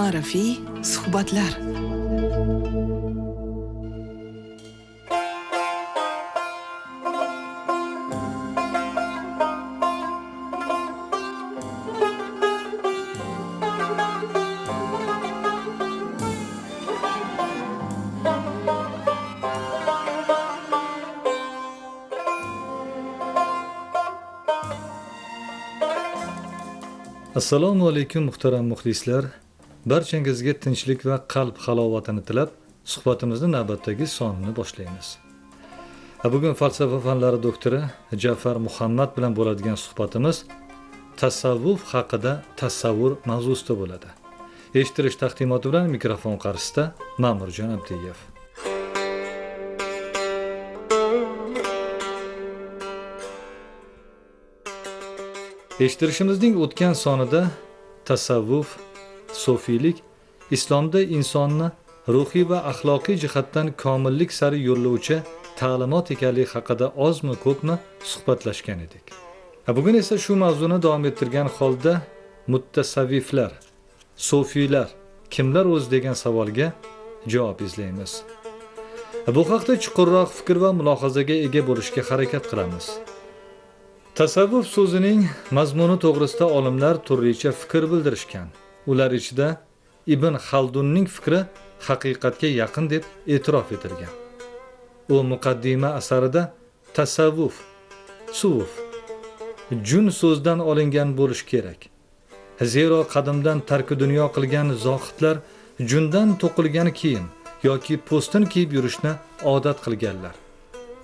Ma'rifiy suhbatlar. Assalomu alaykum muhtaram muxlislar. Barchangizga tinchlik va qalb halovatini tilab, suhbatimizni navbatdagi sonini boshlaymiz. Bugun falsafa fanlari doktori Jafar Muhammad bilan bo'ladigan suhbatimiz tasavvuf haqida tasavvur mavzusida bo'ladi. Eshittirish taqdimoti bilan mikrofon qarshisida Ma'murjon Abdiyev. Eshittirishimizning o'tgan sonida tasavvuf, sufiylik islomda insonni ruhiy va axloqiy jihatdan komillik sari yo'llovchi ta'limot ekanligi haqida ozmi ko'pmi suhbatlashgan edik. Bugun esa shu mavzuni davom ettirgan holda muttasavviflar, sufiylar kimlar o'zi degan savolga javob izlaymiz. Bu haqda chuqurroq fikr va mulohazaga ega bo'lishga harakat qilamiz. Tasavvuf so'zining mazmuni to'g'risida olimlar turlicha fikr bildirishgan. Ular ichida Ibn Xaldunning fikri haqiqatga yaqin deb e'tirof etilgan. U Muqaddima asarida tasavvuf, suvuf, jun so'zdan olingan bo'lish kerak. Zero qadimdan tarki dunyo qilgan zohidlar jundan to'qilgan kiyim yoki po'stin kiyib yurishni odat qilganlar.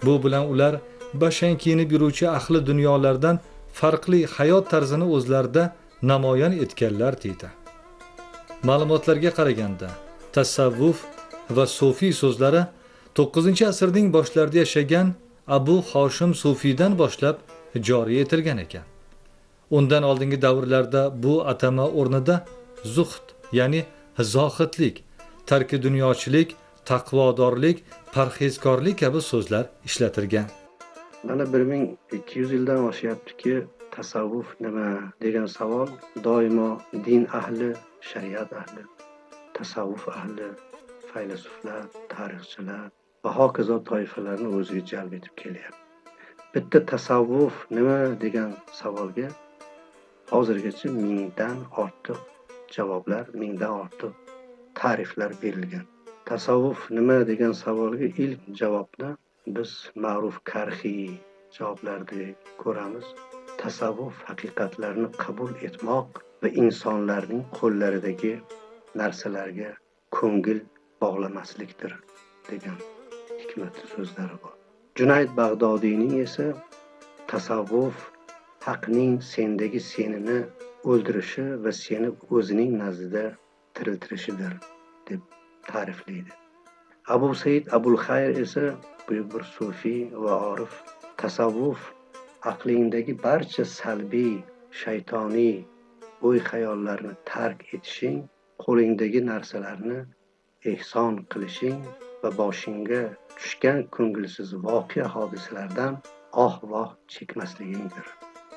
Bu bilan ular bashang kiyinib yuruvchi ahli dunyolardan farqli hayot tarzini o'zlarida namoyon etganlar deydi. Ma'lumotlarga qaraganda, tasavvuf va sufiy so'zlari 9-asrning boshlarida yashagan Abu Hoshim Sufiydan boshlab joriy etilgan ekan. Undan oldingi davrlarda bu atama o'rnida zuhd, ya'ni zohidlik, tarki dunyochilik, taqvodorlik, parhezkorlik kabi so'zlar ishlatilgan. Mana 1200 yildan oshyaptiki, tasavvuf nima degan savol doimo din ahli, shariat ahli, tasavvuf ahli, faylasuflar, tarixchilar va hokazo toifalarni o'ziga jalb etib kelyapti. Bitta tasavvuf nima degan savolga hozirgacha 1000dan ortiq javoblar, 1000dan ortiq ta'riflar berilgan. Tasavvuf nima degan savolga ilk javobni biz ma'ruf Karxiy javoblarida ko'ramiz. Tasavvuf haqiqatlarni qabul etmoq va insonlarning qo'llaridagi narsalarga ko'ngil bog'lamaslikdir degan hikmatli so'zlari bor. Junayd Bag'dodiyning esa tasavvuf haqning sendagi senini o'ldirishi va seni o'zining nazdida tiriltirishidir deb ta'riflaydi. Abu Said Abul Xayr esa buyuk bir sufiy va orif, tasavvuf aqlingdagi barcha salbiy, shaytoniy o'y-xayollarni tark etishing, qo'lingdagi narsalarni ehson qilishing va boshingga tushgan ko'ngilsiz voqea hodisalardan oh-voh chekmasligingdir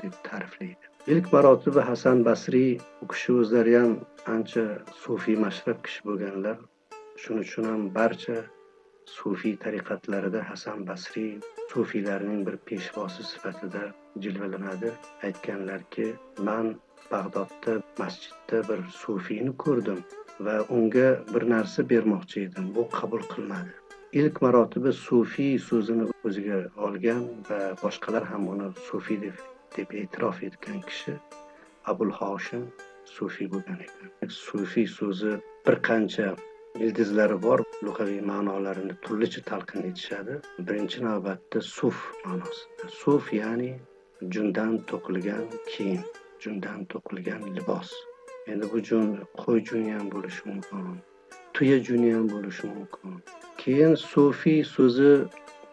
deb ta'riflaydi. Ilk marotaba Hasan Basriy, u kishi o'zlari ham ancha sufiy mashrab kishi bo'lganlar. Shuning uchun ham barcha sufiy tariqatlarida Hasan Basriy sufiylarning bir peshvosi sifatida jilvalanadi. Aytganlarki, men Bag'dodda masjidda bir sufiyni ko'rdim va unga bir narsa bermoqchi edim, u qabul qilmadi. Ilk marotaba sufiy so'zini o'ziga olgan va boshqalar ham uni sufiy deb e'tirof etgan kishi Abul Hoshim sufiy bo'lgan ekan. Sufiy so'zi bir qancha ildizlari bor, lug'aviy ma'nolarini turlicha talqin etishadi. Birinchi navbatda suf ma'nosida. Suf ya'ni jundan to'qilgan kiyim, jundan to'qilgan libos. Endi bu jun qo'y juni ham bo'lishi mumkin, tuya juni ham bo'lishi mumkin. Keyin sufiy so'zi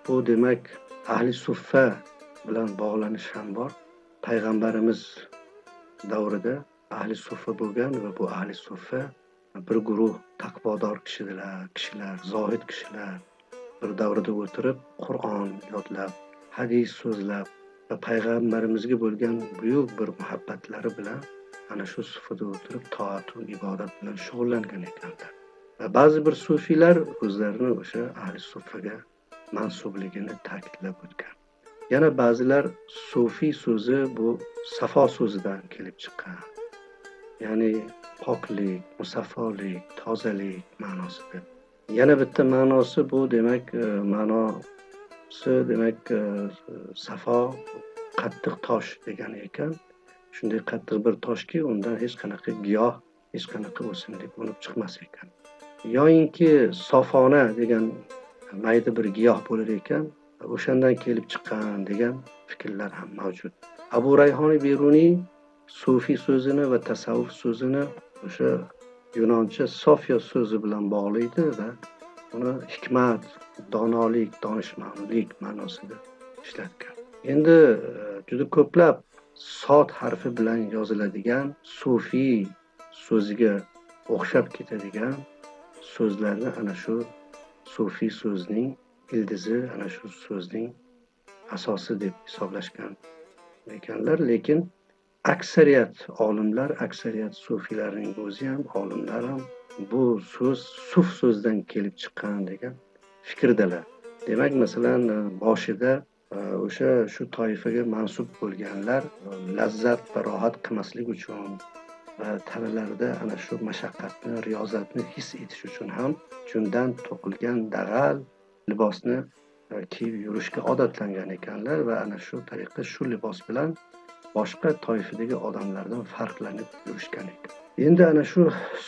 bu demak ahli suffa bilan bog'lanish ham bor. Payg'ambarimiz davrida ahli suffa bo'lgan va bu ahli suffa bir guruh taqvodor kishilar, zohid kishilar bir davrada o'tirib Qur'on yodlab, hadis so'zlab va payg'ambarimizga bo'lgan buyuk bir muhabbatlari bilan Ana shu sufada o'tirib toat va ibodat bilan shug'ullangan ekanlar. Va ba'zi bir sufiylar o'zlarini o'sha ahli sufaga mansubligini ta'kidlab o'tgan. Yana ba'zilar sufiy so'zi bu safo so'zidan kelib chiqqan. Ya'ni poklik, musaffolik, tozalik ma'nosida. Yana bitta ma'nosi bu demak ma'nosi demak safo qattiq tosh degani ekan. Shunday qattiq bir toshki, undan hech qanaqa giyoh, hech qanaqa o'simlik unib chiqmas ekan. Yoyinki sofona degan mayda bir giyoh bo'lar ekan, o'shandan kelib chiqqan degan fikrlar ham mavjud. Abu Rayhon Beruniy sufiy so'zini va tasavvuf so'zini o'sha yunoncha sofiya so'zi bilan bog'laydi va uni hikmat, donolik, donishmandlik ma'nosida ishlatgan. Endi juda ko'plab sod harfi bilan yoziladigan sufiy so'ziga o'xshab ketadigan so'zlarni ana shu sufiy so'zining ildizi, ana shu so'zning asosi deb hisoblashgan ekanlar. Lekin aksariyat olimlar, aksariyat sufiylarning o'zi ham, olimlar ham bu so'z suf so'zidan kelib chiqqan degan fikrdalar. Demak, masalan, boshida o'sha shu toifaga mansub bo'lganlar lazzat va rohat qilmaslik uchun va tanalarida ana shu mashaqqatni, riyozatni his etish uchun ham jundan to'qilgan dag'al libosni kiyib yurishga odatlangan ekanlar va ana shu tariqa shu libos bilan boshqa toifadagi odamlardan farqlanib yurishgan ekan. Endi ana shu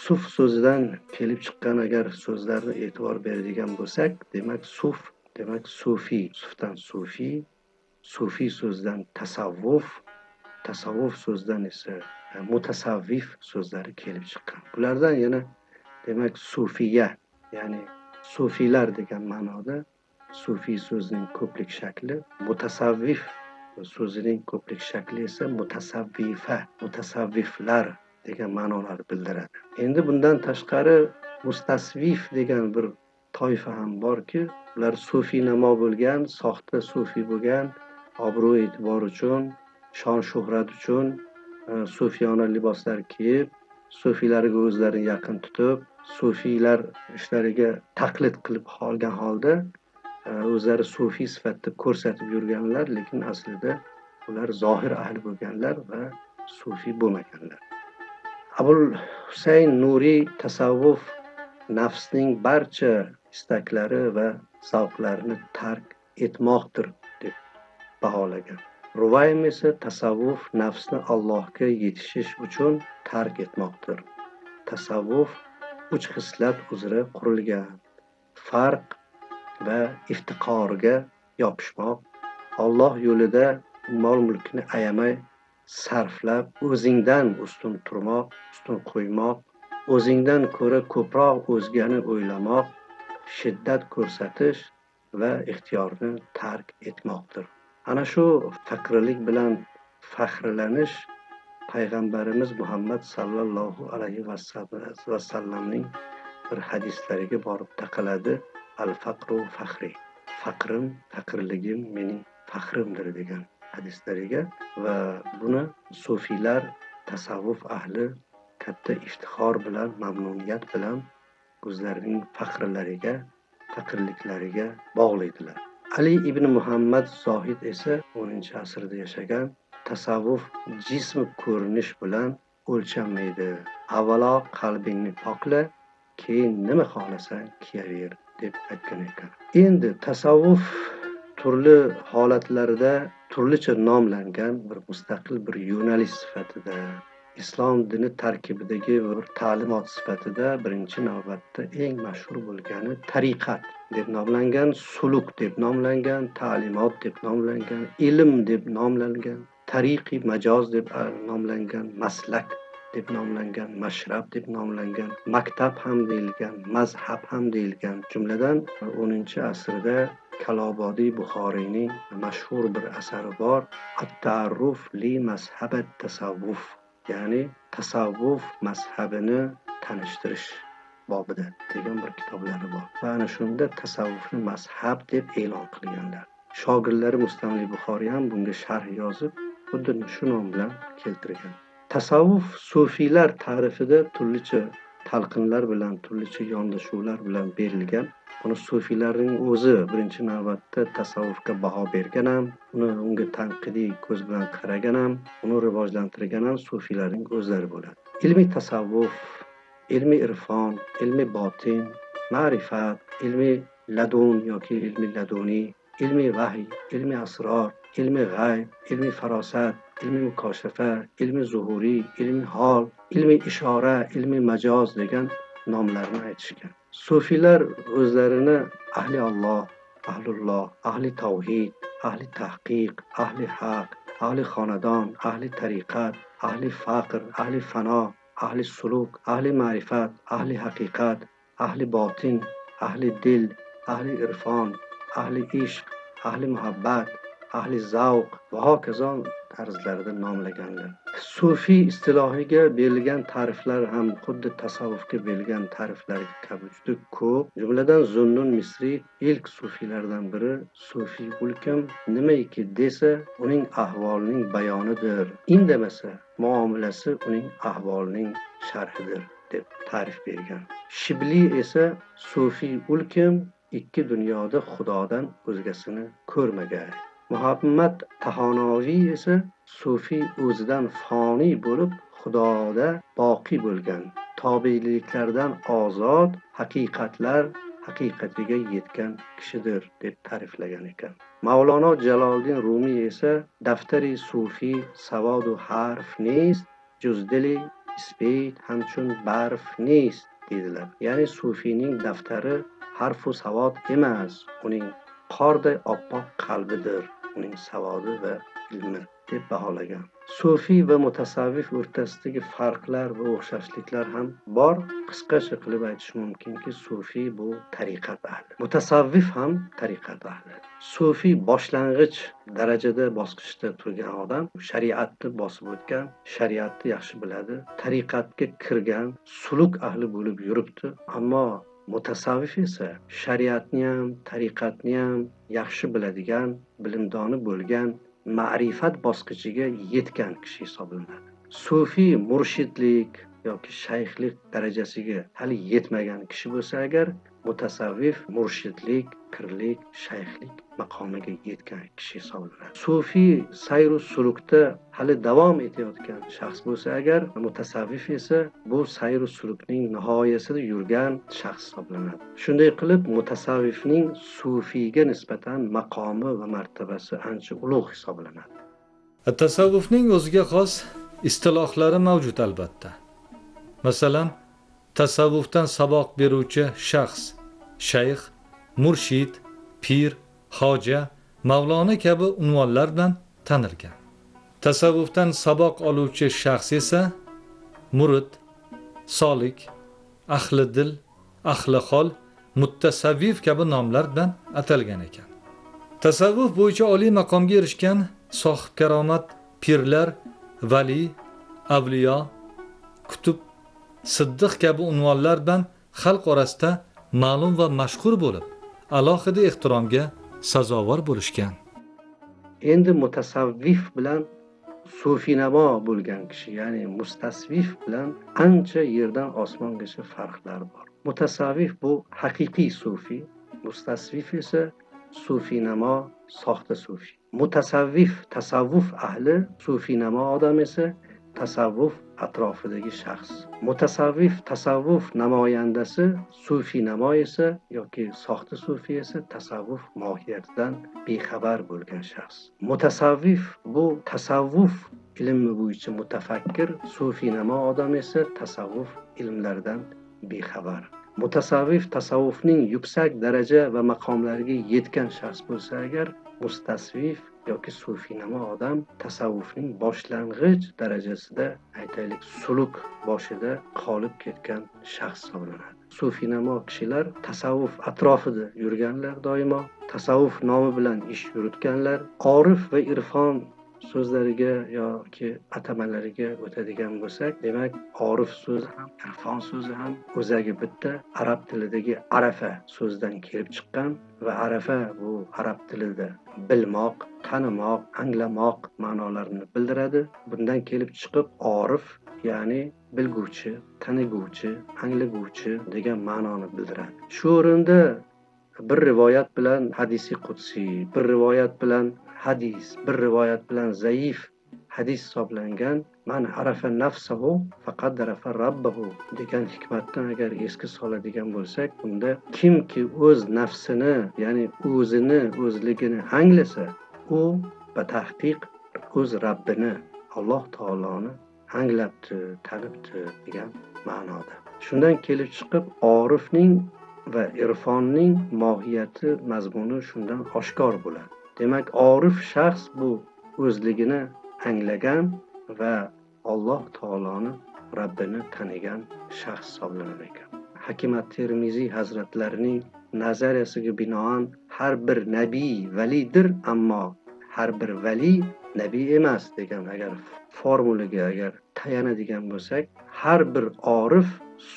suf so'zidan kelib chiqqan agar so'zlarni e'tibor beradigan bo'lsak, demak suf, demak sufiy, sufdan sufiy, sufiy so'zidan tasavvuf, tasavvuf so'zidan esa mutasavvif so'zlari kelib chiqqan. Bulardan yana demak sufiya, ya'ni sufiylar degan ma'noda sufiy so'zining ko'plik shakli, mutasavvif so'zining ko'plik shakli esa mutasavvifa, mutasavviflar degan ma'nolarni bildiradi. Endi bundan tashqari mustasvif degan bir toifa ham borki, ular sufiy namo bo'lgan, soxta sufiy bo'lgan, obro' e'tibor uchun, shon shuhrat uchun sufiyona liboslar kiyib, sufiylarga o'zlarini yaqin tutib, sufiylar ishlariga taqlid qilib olgan holda o'zlari sufiy sifatida ko'rsatib yurganlar, lekin aslida ular zohir ahli bo'lganlar va sufiy bo'lmaganlar. Abul Husayn Nuriy tasavvuf nafsning barcha istaklari va zavqlarini tark etmoqdir deb baholagan. Ruvaym esa tasavvuf nafsni Allohga yetishish uchun tark etmoqdir. Tasavvuf uch xislat uzra qurilgan: farq va iftiqorga yopishmoq, Alloh yo'lida mol-mulkni ayamay sarflab o'zingdan ustun turmoq, ustun qo'ymoq, o'zingdan ko'ra ko'proq o'zgani o'ylamoq, shiddat ko'rsatish va ixtiyorni tark etmoqdir. Ana shu faqirlik bilan faxrlanish payg'ambarimiz Muhammad sallallohu alayhi vasallamning bir hadislariga borib taqaladi. Al-faqru faxri. Faqrim, faqirligim mening faxrimdir degan hadislariga va buni sufiylar, tasavvuf ahli katta iftixor bilan, mamnuniyat bilan o'zlarining faxrlariga, faqirliklariga bog'laydilar. Ali ibn Muhammad Zohid esa 10-asrda yashagan, tasavvuf jism ko'rinish bilan o'lchanmaydi. Avvalo qalbingni pokla, keyin nima xohlasang kiyaver deb aytgan ekan. Endi tasavvuf turli holatlarda turlicha nomlangan bir mustaqil bir yo'nalish sifatida, islom dini tarkibidagi bir ta'limot sifatida birinchi navbatda eng mashhur bo'lgani tariqat deb nomlangan, suluk deb nomlangan, ta'limot deb nomlangan, ilm deb nomlangan, tariqi majoz deb nomlangan, maslak deb nomlangan, mashrab deb nomlangan, maktab ham deyilgan, mazhab ham deyilgan. Jumladan 10-asrda Kalobodiy Buxoriyning mashhur bir asari bor, At-ta'arruf li mazhabat tasavvuf, ya'ni tasavvuf mazhabini tanishtirish bobida degan bir kitoblari bor. Va ana shunda tasavvufni mazhab deb e'lon qilganlar. Shogirdlari Mustamli Buxoriy ham bunga sharh yozib, xuddi shu nom bilan keltirgan. Tasavvuf sufiylar ta'rifida turlicha talqinlar bilan, turlicha yondashuvlar bilan berilgan. Buni sufiylarning o'zi birinchi navbatda tasavvufga baho bergan ham, uni unga tanqidiy ko'z bilan qaragan ham, uni rivojlantirgan ham sufiylarning o'zlari bo'ladi. Ilmiy tasavvuf, ilmiy irfon, ilmiy botin, ma'rifat, ilmiy ladun yoki ilmiy laduniy, ilmiy vahiy, ilmiy asror, ilmiy g'ayb, ilmiy farosat, ilmiy mukoshafa, ilmiy zuhuriy, ilmiy hol, ilmiy ishora, ilmiy majoz degan nomlarni aytishgan. Sufiylar o'zlarini ahli Alloh, ahlulloh, ahli tavhid, ahli tahqiq, ahli haq, ahli xonadon, ahli tariqat, ahli faqr, ahli fano, ahli suluk, ahli ma'rifat, ahli haqiqat, ahli botin, ahli dil, ahli irfon, ahli ishq, ahli muhabbat, ahli zavq va hokazo tarzlarida nomlaganlar. Sufiy istilohiga berilgan ta'riflar ham xuddi tasavvufga berilgan ta'riflar kabi juda ko'p. Jumladan Zunnun Misriy ilk sufiylardan biri, sufiy ulkim nimaiki desa uning ahvolining bayonidir, indamasa muomalasi uning ahvolining sharhidir deb ta'rif bergan. Shibli esa sufiy ulkim ikki dunyoda Xudodan o'zgasini ko'rmagan. Muhammad Tahonoviy esa sufiy o'zidan foniy bo'lib Xudoda boqiy bo'lgan, tobeliklardan ozod, haqiqatlar haqiqatiga yetgan kishidir deb ta'riflagan ekan. Mavlono Jaloliddin Rumiy esa daftari sufiy savodu harf nest, juzdili isbet hamchun barf nest dedilar. Ya'ni sufiyning daftari harfu savod emas, uning qorday oppoq qalbidir, uning savodi va ilmi deb baholagan. Sufiy va mutasavvif o'rtasidagi farqlar va o'xshashliklar ham bor. Qisqacha qilib aytish mumkinki, sufiy bu tariqat ahli, mutasavvif ham tariqat ahli. Sufiy boshlang'ich darajada, bosqichda turgan odam, shariatni bosib o'tgan, shariatni yaxshi biladi, tariqatga kirgan, suluk ahli bo'lib yuribdi. Ammo mutasavvif esa shariatni ham, tariqatni ham yaxshi biladigan, bilimdoni bo'lgan, ma'rifat bosqichiga yetgan kishi hisoblanadi. Sufiy murshidlik yoki shayxlik darajasiga hali yetmagan kishi bo'lsa agar, mutasavvif murshidlik, pirlik, shayxlik maqomiga yetgan kishi hisoblanadi. Sufiy sayru sulukda hali davom etayotgan shaxs bo'lsa agar, mutasavvif esa bu sayru sulukning nihoyasida yurgan shaxs hisoblanadi. Shunday qilib, mutasavvifning sufiyga nisbatan maqomi va martabasi ancha ulug' hisoblanadi. Tasavvufning o'ziga xos istilohlari mavjud albatta. Masalan, tasavvufdan saboq beruvchi shaxs, shayx, murshid, pir, hoja, mavlona kabi unvonlar bilan tanilgan. Tasavvufdan saboq oluvchi shaxs esa murid, solik, ahli dil, ahli hol, muttasavvif kabi nomlar bilan atalgan ekan. Tasavvuf bo'yicha oliy maqomga erishgan sohib karomat pirlar, vali, avliyo, kutub, siddiq kabi unvonlar bilan xalq orasida ma'lum va mashhur bo'lib, alohida ehtiromga sazovor bo'lishgan. Endi mutasavvif bilan sufiynamo bo'lgan kishi, ya'ni mustasvif bilan ancha yerdan osmongacha farqlar bor. Mutasavvif bu haqiqiy sufiy, mustasvif esa sufiynamo, soxta sufiy. Mutasavvif tasavvuf ahli, sufiynamo odam esa tasavvuf atrofidagi shaxs. Mutasavvif tasavvuf namoyandasi, sufiynamo esa yoki soxta sufiy esa tasavvuf mohiyatidan bexabar bo'lgan shaxs. Mutasavvif bu tasavvuf ilmi bo'yicha mutafakkir, sufiynamo odam esa tasavvuf ilmlaridan bexabar. Mutasavvif tasavvufning yuksak daraja va maqomlariga yetgan shaxs bo'lsa agar, mustasvif yoki sufiynamo odam tasavvufning boshlang'ich darajasida, aytaylik, suluk boshida qolib ketgan shaxs hisoblanadi. Sufiynamo kishilar tasavvuf atrofida yurganlar, doimo tasavvuf nomi bilan ish yuritganlar, orif va irfon so'zlariga yoki atamalariga o'tadigan bo'lsak, demak, orif so'zi ham, irfon so'zi ham o'zagi bitta arab tilidagi arafa so'zidan kelib chiqqan va arafa bu arab tilida bilmoq, tanimoq, anglamoq ma'nolarini bildiradi. Bundan kelib chiqib orif, ya'ni bilguvchi, taniguvchi, anglaguvchi degan ma'noni bildiradi. Shu o'rinda bir rivoyat bilan hadisi qudsiy, bir rivoyat bilan hadis, bir rivoyat bilan zaif hadis hisoblangan man arafa nafsahu faqad arafa rabbahu degan hikmatdan agar esga soladigan bo'lsak, unda kimki o'z nafsini, ya'ni o'zini, o'zligini anglasa, u batahqiq o'z Rabbini, Alloh taoloni anglabdi, tanibdi degan ma'noda. Shundan kelib chiqib orifning va irfonning mohiyati, mazmuni shundan oshkor bo'ladi. Demak, orif shaxs bu o'zligini anglagan va Alloh taoloni, Rabbini tanigan shaxs hisoblanar ekan. Hakim at-Termiziy hazratlarining nazariyasiga binoan har bir nabiy validir, ammo har bir vali nabiy emas degan agar formuliga agar tayanadigan bo'lsak, har bir orif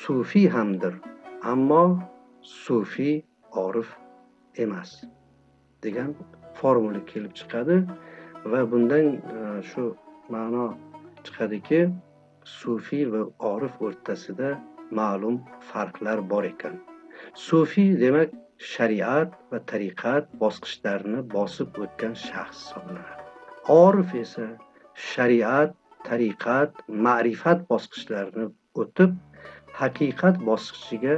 sufiy hamdir, ammo sufiy orif emas degan formula kelib chiqadi va bundan shu ma'no chiqadiki, sufiy va orif o'rtasida ma'lum farqlar bor ekan. Sufiy demak shariat va tariqat bosqichlarini bosib o'tgan shaxs hisoblanadi. Orif esa shariat, tariqat, ma'rifat bosqichlarini o'tib, haqiqat bosqichiga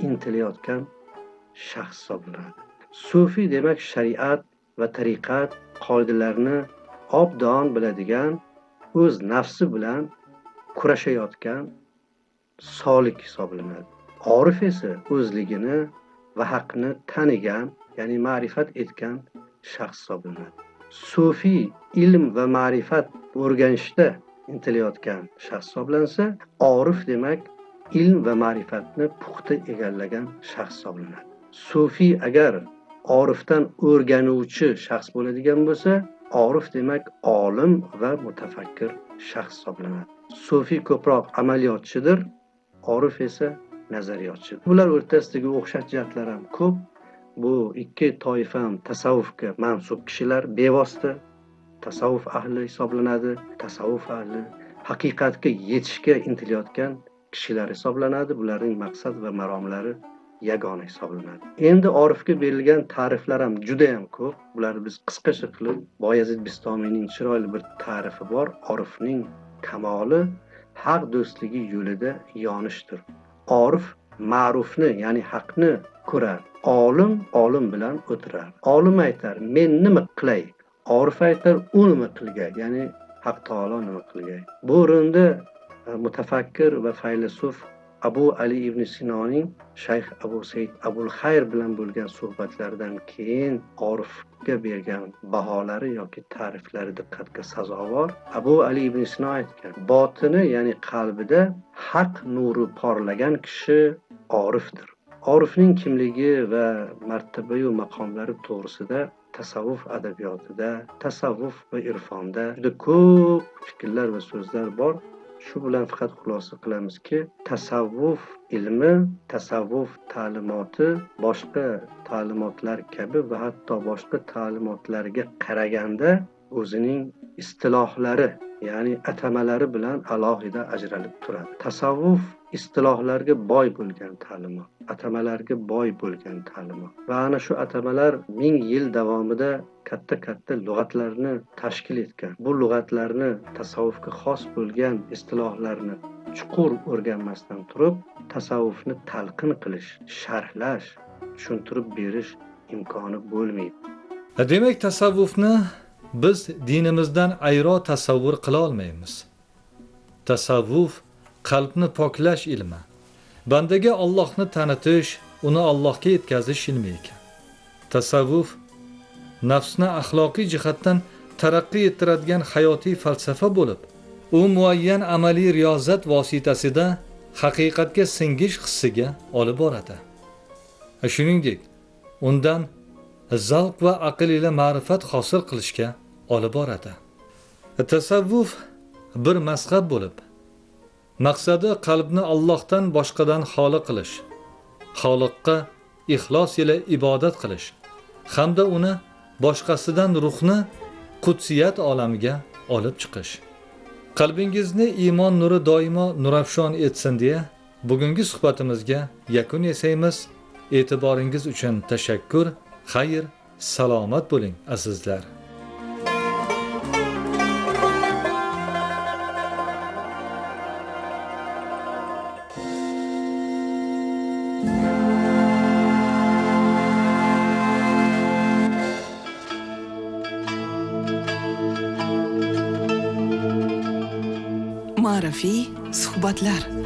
intilayotgan shaxs hisoblanadi. Sufiy demak shariat va tariqat qoidalarini obdon biladigan, o'z nafsi bilan kurashayotgan solik hisoblanadi. Orif esa o'zligini va haqni tanigan, ya'ni ma'rifat etgan shaxs hisoblanadi. Sufiy ilm va ma'rifat o'rganishda intilayotgan shaxs hisoblansa, orif demak ilm va ma'rifatni puxta egallagan shaxs hisoblanadi. Sufiy agar orifdan o'rganuvchi shaxs bo'ladigan bo'lsa, orif demak olim va mutafakkir shaxs hisoblanadi. Sufiy ko'proq amaliyotchidir, orif esa nazariyotchi. Bular o'rtasidagi o'xshash jihatlar ham ko'p. Bu ikki toifa ham tasavvufga mansub kishilar, bevosita tasavvuf ahli hisoblanadi. Tasavvuf ahli haqiqatga yetishga intilayotgan kishilar hisoblanadi. Bularning maqsad va maromlari yagona hisoblanadi. Endi orifga berilgan ta'riflar ham juda ham ko'p. Bularni biz qisqacha qilib Boyazid Bistomiyning chiroyli bir ta'rifi bor. Orifning kamoli haq do'stligi yo'lida yonishdir. Orif ma'rufni, ya'ni haqni ko'rar. Olim olim bilan o'tirar. Olim aytar, men nima qilay? Orif aytar, u nima qilgay? Ya'ni Haq taolo nima qilgay? Bu o'rinda mutafakkir va faylasuf Abu Ali ibn Sinoning Shayx Abu Said Abul Xayr bilan bo'lgan suhbatlaridan keyin orifga bergan baholari yoki ta'riflari diqqatga sazovor. Abu Ali ibn Sino aytgan, botini, ya'ni qalbida haq nuri porlagan kishi orifdir. Orifning kimligi va martabayu maqomlari to'g'risida tasavvuf adabiyotida, tasavvuf va irfonda juda ko'p fikrlar va so'zlar bor. Shu bilan faqat xulosa qilamizki, tasavvuf ilmi, tasavvuf ta'limoti boshqa ta'limotlar kabi va hatto boshqa ta'limotlarga qaraganda o'zining istilohlari, ya'ni atamalari bilan alohida ajralib turadi. Tasavvuf istilohlarga boy bo'lgan ta'limot, atamalarga boy bo'lgan ta'limot va ana shu atamalar 1000 yil davomida katta-katta lug'atlarni tashkil etgan. Bu lug'atlarni, tasavvufga xos bo'lgan istilohlarni chuqur o'rganmasdan turib, tasavvufni talqin qilish, sharhlash, tushuntirib berish imkoni bo'lmaydi. Demak, tasavvufni biz dinimizdan ayro tasavvur qila olmaymiz. Tasavvuf qalbni poklash ilmi. Bandaga Allohni tanitish, uni Allohga yetkazish ilmi ekan. Tasavvuf nafsni axloqiy jihatdan taraqqiy ettiradigan hayotiy falsafa bo'lib, u muayyan amaliy riyozat vositasida haqiqatga singish hissiga olib boradi. Shuningdek, undan zavq va aql ila ma'rifat hosil qilishga olib boradi. Tasavvuf bir mazhab bo'lib, maqsadi qalbni Allohdan boshqadan xoli qilish, Xoliqqa ixlos ila ibodat qilish hamda uni boshqasidan ruhni qudsiyat olamiga olib chiqish. Qalbingizni iymon nuri doimo nurafshon etsin deya bugungi suhbatimizga yakun yasaymiz. E'tiboringiz uchun tashakkur. Xayr, salomat bo'ling azizlar. Ma'rifiy suhbatlar.